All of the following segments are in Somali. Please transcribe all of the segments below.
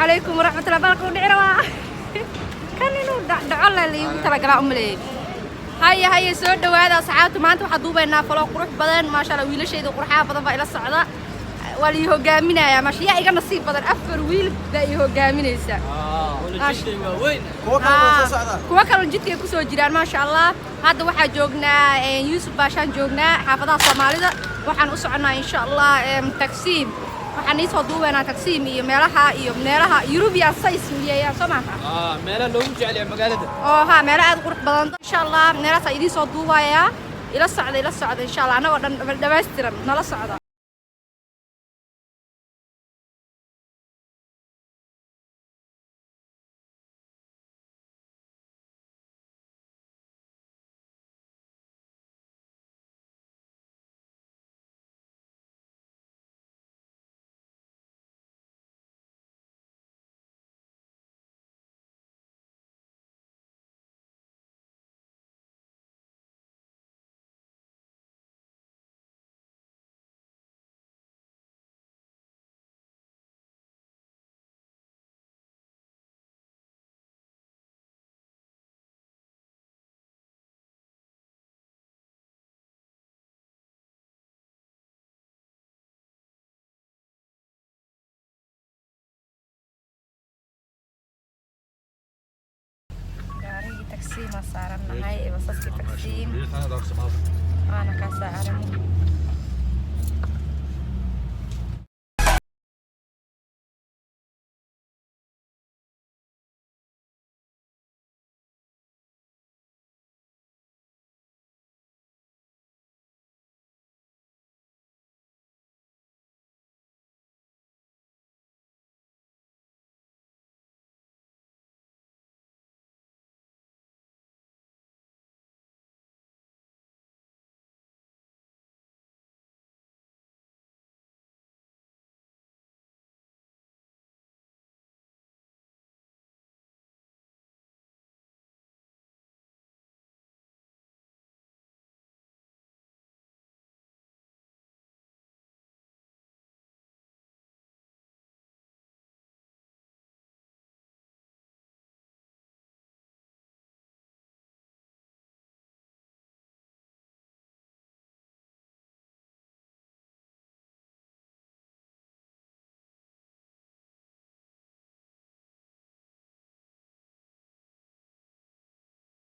Calaykum waraxmatullahi barakaatu. Dhici rabaa kan inuu dhacdhaco le laigu talagalaa umaleeyay. Haya haya, soo dhawaada asxaabta. Maanta waxaa duubaynaa vlog qurux badan, maasha Allah. Wiilashayda qurxaha badan baa ila socda, waa la ii hogaaminayaa. Maasha, yaa iga nasiib badan? Afar wiil baa ii hogaaminaysa. Kuwa kaloo jidkay kusoo jiraan, maasha Allah. Hadda waxaa joognaa Yuusuf Baashaan, joognaa xaafadaha Soomaalida. Waxaan u soconnaa, insha Allah, Tagsiim. Waxaan iisoo duubaynaa Tagsiim iyo meelaha European size miyeeyaan, soo maaha? Meelaha loogu jecel yahay magaalada. Oo ha, meelo aad u qurux badan, insha Allah. Meelahaasaa idiin soo duubayaa. Ila socda, ila socda, insha Allah. Annagoo dhan dhammaystiran nala socda. Gaarigii Tagsiima saarannahay, basaskii Tagsiim waana kaa saaran.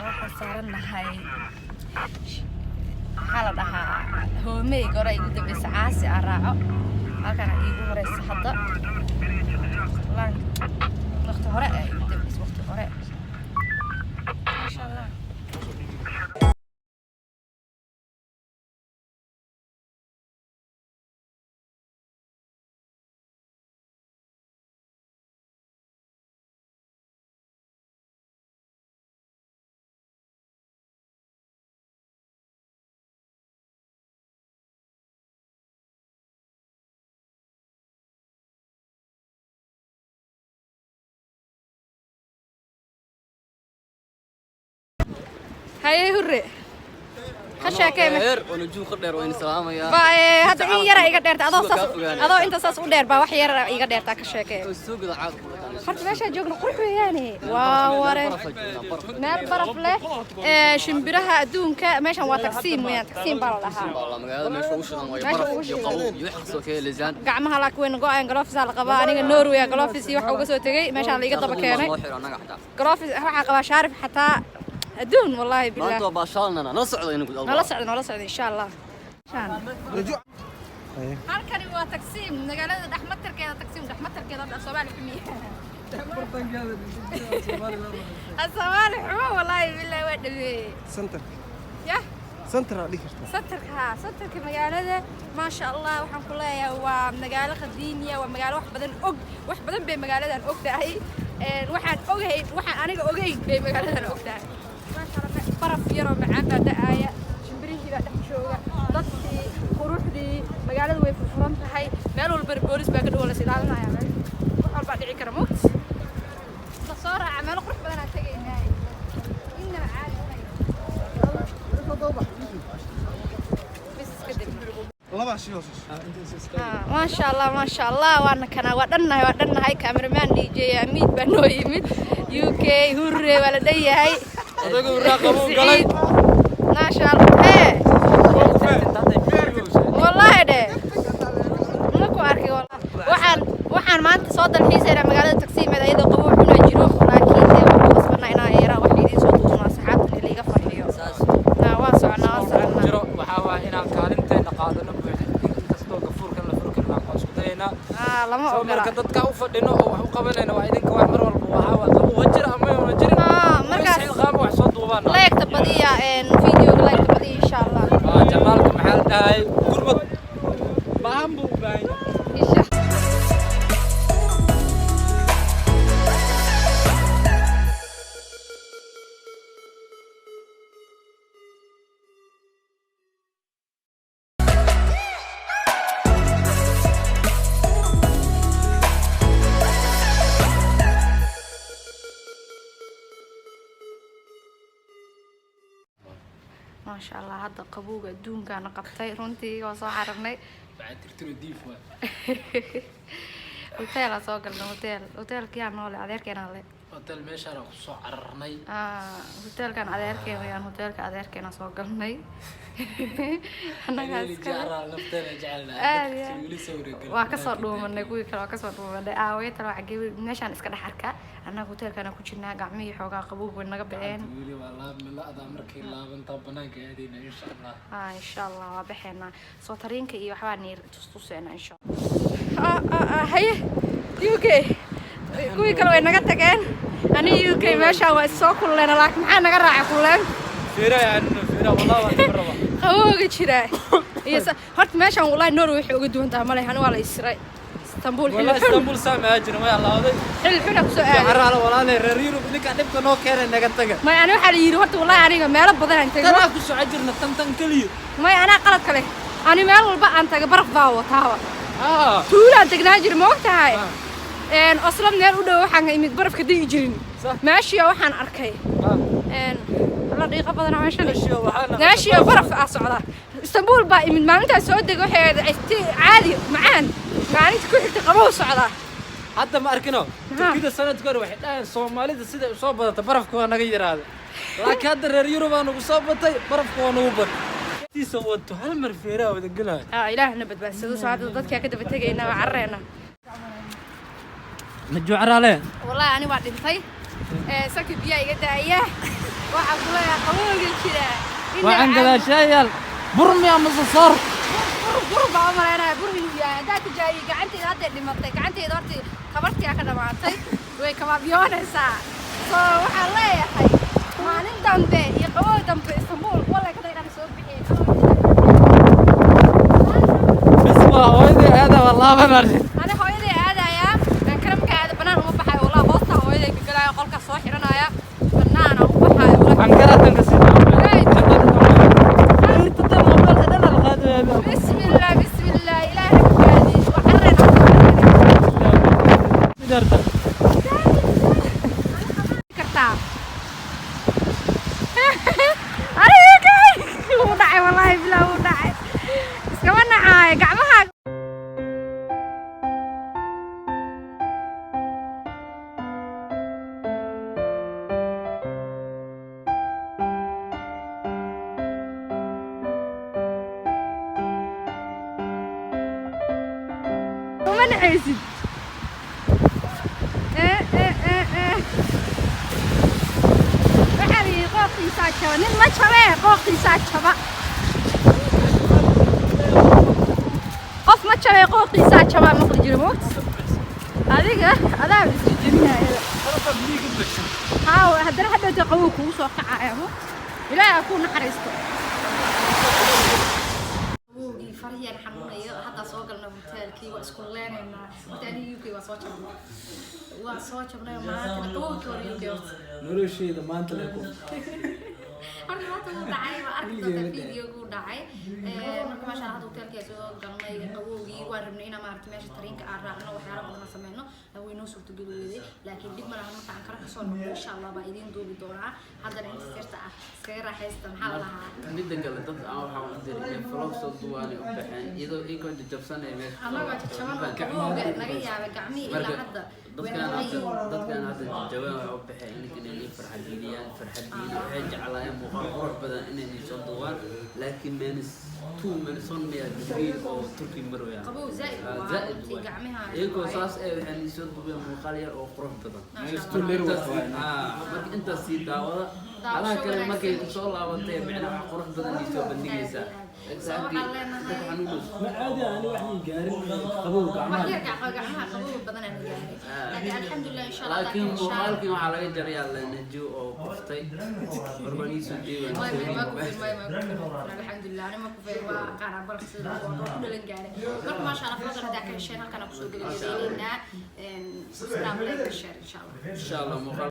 Waxaan saarannahay, maxaa la dhahaa, hoomey gore igu dambeysa caasi aan raaco. Halkana iigu horeysa hadda. Waqti hore ee igu dambeysa, waqti hore, maasha Allah. Haye Hurre, ka sheekee. Dheer oo nujuum ka dheer, waan salaamayaa. Ba hadda in yara iga dheerta adoo saas, adoo inta saas u dheer baa wax yara iga dheertaa. Ka sheekee. Suugada caad ku wataan. Horta meeshaa joogna qurux weeyaane, waa ware meel baraf leh ee shimbiraha adduunka. Meeshan waa Tagsiim weeyaan, Tagsiim baa la dhahaa. Magaalada meesha ugu shidan way Meesha baraf ugu iyo shidan. Qabow iyo wax kastoo ka heleysaan. Gacmaha laakiin wayna go-aan, gloves la qabaa. Aniga Norway gloves iyo waxa uga soo tegay, meeshaan la iga daba keenay. Loo xiro annaga xataa. Gloves waxaa qabaa, shaarif xataa, adduun, wallaahi billaah. Maanta waa baashaalnana, nala socda inagu. Nala socda, nala socda, insha Allah. Halkani waa Tagsiim, magaalada dhexmatarkeeda. Tagsiim dhexmatarkeeda dhan Soomaali xumiye, Soomaali xumo, wallaahi billaah, waa dhameeyey. Center. Yah. Center aa dhihi kartaa. Centerka, haa, centerka magaalada, maasha Allah. Waxaan ku leeyahay waa magaalo qadiimiya, waa magaalo wax badan og, wax badan bay magaaladan og tahay. Waxaan ogayn, waxaan aniga ogeyn bay magaaladan og tahay, maasha Allah. Baraf yaroo macaan baa da'aaya, shimbirihii baa dhex jooga, dadkii, quruxdii magaalada way furfuran tahay. Meel walba boolis baa ka dhow, la is ilaalinaya. Wax walbaa dhici kara, mogt la soo raaca. Meelo qurux badanaa tegaynaa, innaba caadi ahayn. Bis iska deg. Laba sii hooseyso. Maasha Allah, maasha Allah, waana kana, waa dhannahay, waa dhannahay. Cameraman DJ Amiid baa noo yimid. UK hurre waa la dhan yahay. Odagu hurraa qabuu galay. Siciid. Maasha Allah, hee, wallahi dhe ma ku arkay wallahi. Waxaan maanta soo dalxiisaynaa magaalada Tagsiimeed iyadoo qabow xunaa jiro, laakiin dee waan ku qasbanaa inaan yaraa wax idiin soo duubno, asxaabtan iliga farxiyo. Waan soconaa, waan soconaa. Jiro waxaa waaye inaan kaalinteena qaadano buuxda, inkastoo gafuurkan la furi karin waan isku dayaynaa. Lama soo ogola. Marka dadka u fadhino oo wax u qabanayna waa idinka. Wax mar walba waxaa waa qabow ha jira ama una jirin. Markaas xilqaama wax soo duubaan. Like-ta badiya, videoga like-ta badiya, insha Allah. Janaalka maxaa la dhahay, gurmad baahan buu u baahan yahay. Insha. Maasha Allah, hadda qabowga adduunkaana qabtay, runtii waa soo xaragnay. Waxaa tirtiro diif waay. Hotel aa soo galnay, hotel, hotelkiyaa noole, adeerkeenaa le. Hotel meeshaan ku soo cararnay. Hotelkan adeerkeen wayaan, hotelka adeerkeena soo galnay annagaa iskale. Jeclaa nafteena jecelnaa. Aad iyo aad. Weli sawir. Waa kasoo dhuumanay kuwii kale, waa kasoo dhuumanay. Aaway talo xagee meeshaan iska dhex arkaa, annaga hotelkana ku jirnaa, gacmihii xoogaa qabowg way naga baxeen. Weli waa laabmi la-da, markay laabantaa banaanka aadayna, insha Allah. Insha Allah waa baxeenaa, soo tariinka iyo waxbaa niir tustuseena, insha Allah. Haye UK, kuwii kale way naga tageen, ani UK meeshaan waa issoo kulleena, laakiin maxaa naga raacay kulleen? Fiira yaani fiira, wallah waa dhib raba. Qabowga jira iyo horta meeshaan wallahi Norway waxay uga duwan tahay maleh, ani waa la isiray Istanbul xilli والله xun. Istanbul saa ma jirin, way allaaday. Xilli xuna kusoo aaday. Carraala walaalay, reer Yurub ninka dhibka noo keenay, naga taga. May, ani waxaa la yidhi horta wallahi aniga meelo badan aan tagay. Tanaa ku soo jirna tan tan kaliya. May, anaa qalad kale, ani meel walba aan tagay baraf baa wataaba. Tuulaan tagnaa jira, ma og tahay? Oslo meel u dhow waxaan ka imid barafka di'i jirin. Meeshii waxaan arkay la dhiiqa badanaa meeshan. Meeshii waxaana meeshii baraf ah socda. Istanbul baa imid, maalintaa soo degay waxay ahayd caadi macaan, maalinta ku xigtay qabow socda. Hadda ma arkino Turkida sanadka hore waxay dhaheen Soomaalida sida u soo badata barafka waa naga yaraada, laakiin hadda reer Yurub aa nagu soo batay, barafka waa nagu batay, tiisa wato hal mar feeraha wada gelaya. Ilaahna badbaadsado, soo hadda dadkaa ka daba tegayna, waa carreena. Najuu caraale. Wallahi ani waa dhintay. Saki biyaa iga daaya, waxaa ku leeyahay qabowga jira. Waxaan gadaashayaal burmi ama sasaar. Bur, bur baa u malaynaya, bur inuu yahay. Haddaa tijaabiyey gacanteyda hadday dhimatay, gacanteyda horta tabartii aa ka dhamaatay, way kabaabyoonaysaa. So waxaan leeyahay maalin dambe iyo qabow dambe Istanbul wallahi kada inaan soo bixin. Bis waa hooyadii aada waa laaban. Ani hooyaday aadayaa, aan karamka aada, banaan uma baxayo wallahi, hoosta hooyaday ka galaya, qolkaa soo xiranaya, banaana u baxayo wallahi. Ankara ka sii. Bismillah, bismillah, ilaahay badbaadiyo, waa carreena. Kartaa aniga wuu dhacay, wallahi bilaa wuu dhacay, iskama nacaayo gacmahaaga. Uma nacaysid. Waxaa la yidhi qooqiisaa jaba, nin ma jabee, qooqiisaa jaba. Qof ma jabee, qooqiisaa jabaa maqli jira moogta. Adiga adaa isjejinaya haa, haddana hadhowta qabow kugu soo kacaya mo, Ilaahay ha kuu naxariisto. Qabowgii farhiyaan xanuunayo, hadda soo galnay hotelkii, waa isku leenaynaa. Horta aniga UK waa soo jabnay, waa soo jabnay maanta qabowgii hore UK horta. Noloshayda maanta le ku. Horta maanta wuu dhacay, waa arki doontaa video wuu dhacay. Marka maasha Allah. Hadda hotelkaa soo galnay, qabowgii waan rabnay inaan maaragtay meesha tariinka aan raacno, waxyaalo badan aan sameyno, way noo suurtageli weyday. Laakiin dhib ma laha, marka aan kala kasoo noqdo insha Allah baa idiin duubi doonaa. Haddana inta sirta ah iskaga raaxaysta. Maxaa la lahaa? Midda kale, dad aan waxaa u diray inay vlog soo duwaanay u baxeen iyadoo iyagoo jajabsanaya meesha. Annagoo jajaban oo qabowga naga yaabay gacmihii ilaa Marka hadda way dadkaan naga hadda yihiin. Dadkaan hadda jajaban waxay u baxeen inay inay farxad geliyaan, farxad geliyaan. Waxay jeclaayeen muuqaal qurux badan inay soo duwaan, laakiin -2 -1 miya degree oo Turkey marwaya. Qabow zaa'id Ah, waa zaa'id runtii waay. gacmaha. Iyagoo saas ee waxay soo duubeen muuqaal yar oo qurux badan. Maasha -2 Allah. leer Intaas waay. marka intaas sii daawada. Daawasho Alaha kale markay wanaagsan. soo laabatay micnaha wax qurux badan ay soo bandhigaysaa. So waxaan leenahay- Dadka xanuunus. Ma caadi ah, ani wax ii gaarin qabow wax gacmaha. yar gacmaha qabow badan aan gaaray, laakiin alxamdulilah insha Allah. Laakiin insha Allah. muuqaalkii waxaa laga jarayaa Najo oo kuftay marmaniisu diiwan. May ma kufin, may ma kufin. Alxamdulilah, ani ma kufin, waa aqaana balka sida loo ku dhalan gaaray. Marka maasha Allah, fadlan haddaa ka hesheen halkan aan kusoo gabagabaynaynaa. Subscribe, like, share insha Allah. Insha Allah muuqaal.